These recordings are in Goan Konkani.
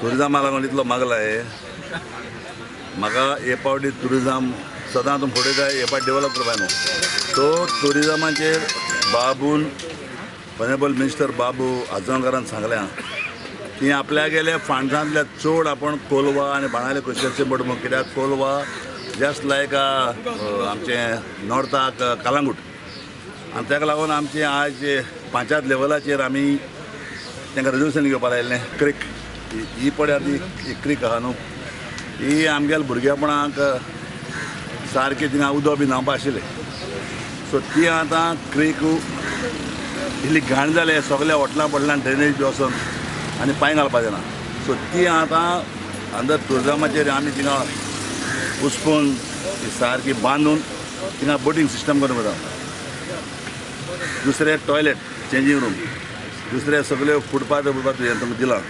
टुरिजमा लागून इतलो मागला हे म्हाका हे पावटी टुरिजम सदां तूं फुडें जाय हे पावट डेवलप करपा न्हू. सो टुरिजमाचेर बाबून ऑनरेबल मिनिस्टर बाबू आजगांवकारान सांगल्या की आपल्या गेले फंड्सांतल्या चड आपूण कोलवा आनी बाणावले कशें पड म्हूण, कित्याक कोलवा जस्ट लायक आमचें नॉर्थाक कालांगूट आनी ताका लागून आमचें आज पंचायत लेवलाचेर आमी तांकां रेजोल्युशन घेवपाक लायिल्लें. क्रीक ही पळय ती क्रीक आहा न्हू, ही आमगेल्या भुरगेपणाक सारकी थिंगा उदक बी न्हांवपा आशिल्लें. सो ती आतां क्रीक इल्ली घाण जाले, सगल्या हॉटलां पडल्यान ड्रेनेज बी वचोन आनी पांय घालपा जायना. सो ती आतां अंदर टुरिजमाचेर आमी थिंगा उसपून ती सारकी बांदून थिंगा बोटींग सिस्टम करून वता. दुसरें टॉयलेट चेंजींग रूम, दुसरें सगळ्यो फुटपाथ फुटपाथ हें तुमकां दिलां.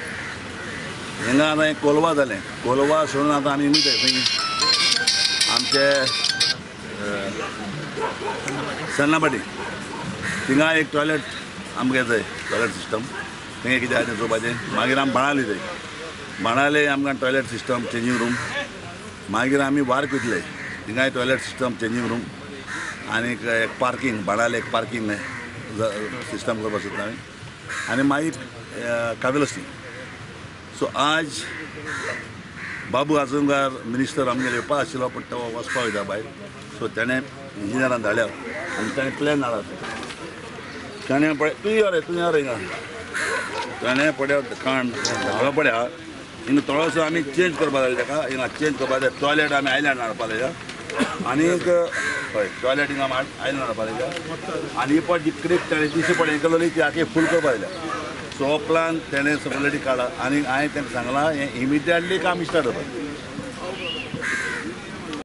हिंगा आतां कोलवा जालें, कोलवा सोडून आतां आमी वयताय खंय आमचे सन्नापाटी, थिंगा एक टॉयलेट आमकां जाय, टॉयलेट सिस्टम थंय कितें आहा तें चोवपाचें. मागीर आमी बाणावले जाय, बाणावले आमकां टॉयलेट सिस्टम चेंजींग रूम. मागीर आमी वार्क वयतले, थिंगाय टॉयलेट सिस्टम चेंजींग रूम आनीक एक पार्कींग, बाणावले एक पार्कींग सिस्टम करपाक सोदता आमी. आनी मागीर कावेलोसी. सो आज बाबू आजगांवकार मिनिस्टर आमगेर येवपा आशिल्लो, पूण तो वचपा वयता भायर. सो तेणें इंजिनियरान धाडल्या आनी तेणें प्लॅन हाडला. तेणें पळय तूं यो रे, तूं यो रे हिंगा. तेणें पळय काण धाडलो पळय हिंगा थोडोसो आमी चेंज करपा जाय ताका, हिंगा चेंज करपा जाय. टॉयलेट आमी आयलँड हाडपा जाय आनीक हय टॉयलेट हिंगा आयलँड हाडपा जाय. आनी ही पळय जी क्रीक तेणें दिशी पळय हें केलोली ती आखी फूल करपा जाय. सो हो प्लान तेणें सगळी काडला आनी हांवें तांकां सांगलां हें इमिडिएटली काम स्टार्ट जाता.